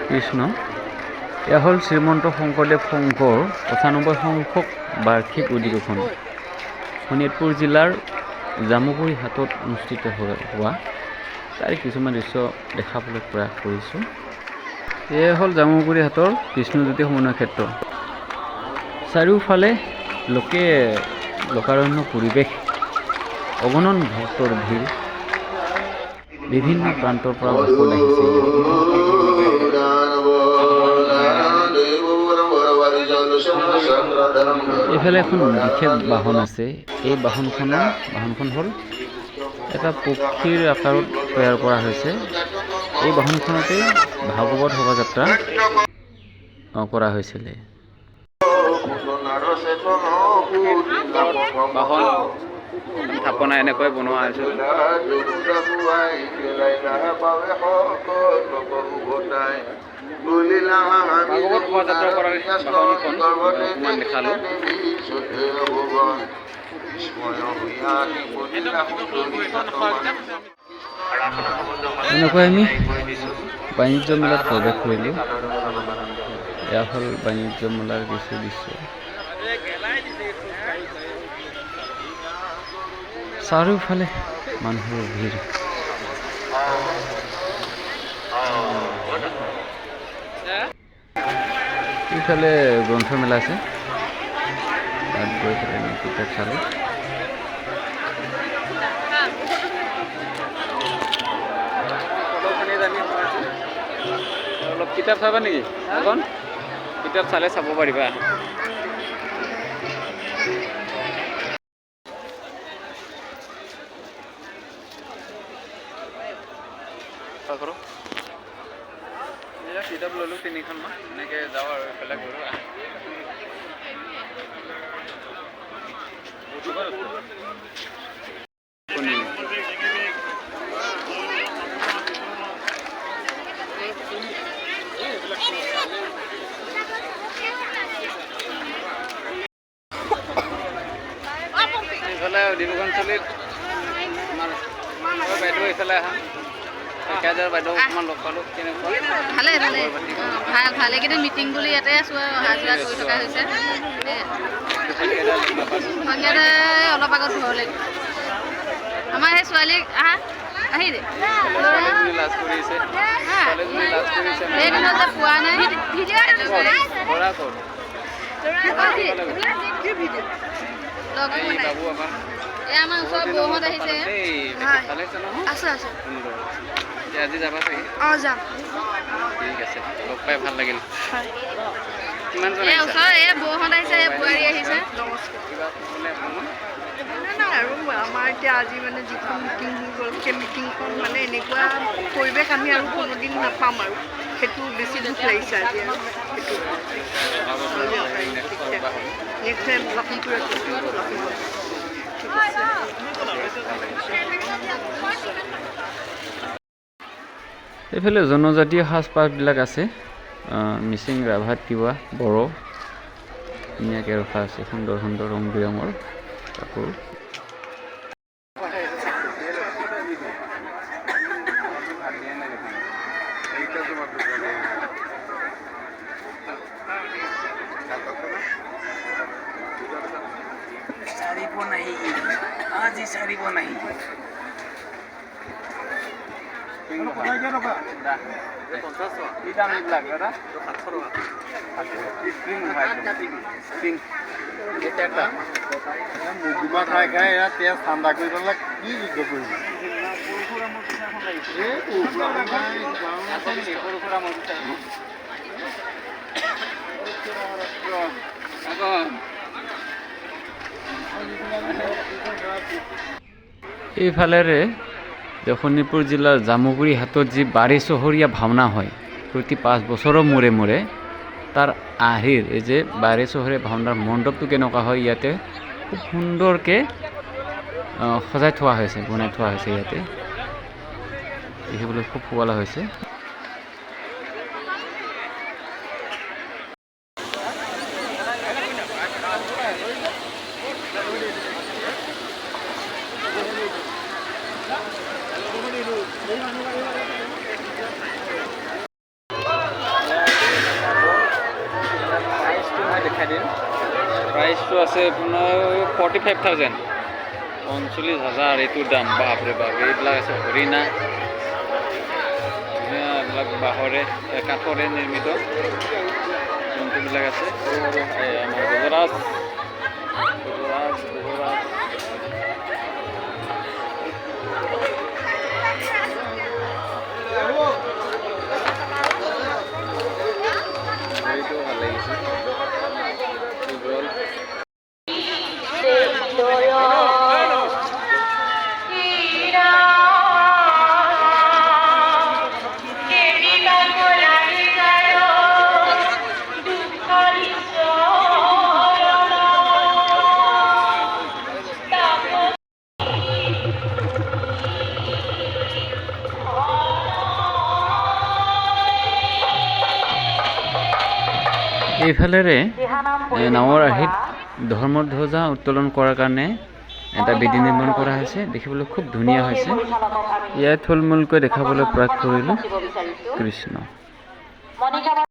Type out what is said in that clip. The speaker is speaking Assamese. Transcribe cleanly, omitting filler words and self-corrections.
কৃষ্ণ। এয়া হ'ল শ্ৰীমন্ত শংকৰদেৱ সংঘৰ 95 সংখ্যক বাৰ্ষিক অধিৱেশন। শোণিতপুৰ জিলাৰ জামুগুৰিহাটত অনুষ্ঠিত হোৱা তাৰে কিছুমান দৃশ্য দেখাবলৈ প্ৰয়াস কৰিছোঁ। এয়া হ'ল জামুগুৰিহাটৰ কৃষ্ণজ্যোতি সমন্বয় ক্ষেত্ৰ। চাৰিওফালে লোকে লোকাৰণ্য পৰিৱেশ, অগণন ভক্তৰ ভিৰ, বিভিন্ন প্ৰান্তৰ পৰা ভকত আহিছে ইয়াত। এইফালে এখন বিশেষ বাহন আছে। এই বাহনখন হ'ল এটা পক্ষীৰ আকাৰত তৈয়াৰ কৰা হৈছে। এই বাহনখনতেই ভাগৱত শোভাযাত্ৰা কৰা হৈছিলে। বাহন থাপনা এনেকৈ বনোৱা হৈছিল। ভাগৱত শোভাযাত্ৰা কৰাৰ বাহনখন অকণমান দেখালোঁ। এনেকৈ আমি বাণিজ্য মেলাত প্ৰৱেশ কৰিলোঁ। এয়া হ'ল বাণিজ্য মেলাৰ কিছু দৃশ্য। চাৰিওফালে মানুহৰ ভিৰ। ইফালে গ্ৰন্থমেলা আছে, তাত গৈ পেলাই আমি কিতাপ চালোঁ। অলপ কিতাপ চাবা নেকি? এখন কিতাপ চালে চাব পাৰিবা। কিতাপ ল'লোঁ তিনিখনমান, এনেকৈ যাওঁ আৰু এইফালে ঘূৰোঁ। এইফালে অধিৱেশনস্থলীত আমাৰ বাইদেউ এইফালে আহা। বাইদেউ অকণমান লগ পালোঁ, কেনেকুৱা? ভালে ভালে, ভাল ভাল। এইকেইদিন মিটিং বুলি ইয়াতে আছোঁ আৰু অহা যোৱা কৰি থকা হৈছে। সন্ধিয়াতে অলপ আগত ঘৰলৈ আমাৰ সেই ছোৱালীক আহা আহি দে সেইদিনত যে পোৱা নাই। এই আমাৰ ওচৰৰ বৌহঁত আহিছে। আছে আছে। আজি যাবা চাগে? অঁ, যাম। ঠিক আছে, লগ পাই ভাল লাগিল। কিমানজন? এই ওচৰৰ এই বৌহঁত আহিছে, এই বোৱাৰী আহিছে। নমস্কাৰ। কিবা ক'বলে অকণমান? নাই, আৰু আমাৰ এতিয়া আজি মানে যিখন মিটিং হৈ গ'ল, সেই মিটিংখন মানে এনেকুৱা পৰিৱেশ আমি আৰু কোনোদিন নাপাম আৰু সেইটো বেছি দুখ লাগিছে আজি। আৰু সেইটো নেক্সট টাইম লখিমপুৰত, লখিমপুৰ। ঠিক আছে। এইফালে জনজাতীয় সাজপাৰবিলাক আছে, মিচিং, ৰাভা, তিৱা, বড়ো, ধুনীয়াকৈ ৰখা আছে, সুন্দৰ সুন্দৰ ৰং বিৰঙৰ কাপোৰ। আজি সাৰিব নাই। কি দাম এইবিলাক দাদা? স্প্ৰিং এটা মুগুমা খাই খাই এয়া তেজ ঠাণ্ডা কৰি পেলাই কি যুদ্ধ কৰিব? এই পৰশুৰামৰ নাই। আছে নেকি পৰশুৰামৰ পিঠা? আকৌ এইফালেৰে যে শোণিতপুৰ জিলাৰ জামুগুৰি হাটত যি বাৰেচহৰীয়া ভাওনা হয় প্ৰতি 5 বছৰৰ মূৰে মূৰে, তাৰ আৰ্হিৰ এই যে বাৰেচহৰীয়া ভাওনাৰ মণ্ডপটো কেনেকুৱা হয় ইয়াতে খুব সুন্দৰকৈ সজাই থোৱা হৈছে, বনাই থোৱা হৈছে। ইয়াতে দেখিবলৈ খুব শুৱলা হৈছে। প্ৰাইচটো আছে আপোনাৰ 45,000, 45,000 এইটোৰ দাম। বাপৰে বাপ! এইবিলাক আছে হৰিণা, ধুনীয়া। এইবিলাক বাঁহৰে, কাঠৰে নিৰ্মিত জন্তুবিলাক আছে সৰু সৰু। এই আমাৰ গজৰাজ, গজৰাজ, গজৰাজ। গাড়ীটো ভাল লাগিছে দীঘল। এইফালেৰে নাৱৰ আৰ্হিত ধৰ্মধ্বজা উত্তোলন কৰাৰ কাৰণে এটা বেদী নিৰ্মাণ কৰা হৈছে। দেখিবলৈ খুব ধুনীয়া হৈছে। ইয়াত থুলমূলকৈ দেখাবলৈ প্ৰয়াস কৰিলোঁ। কৃষ্ণ।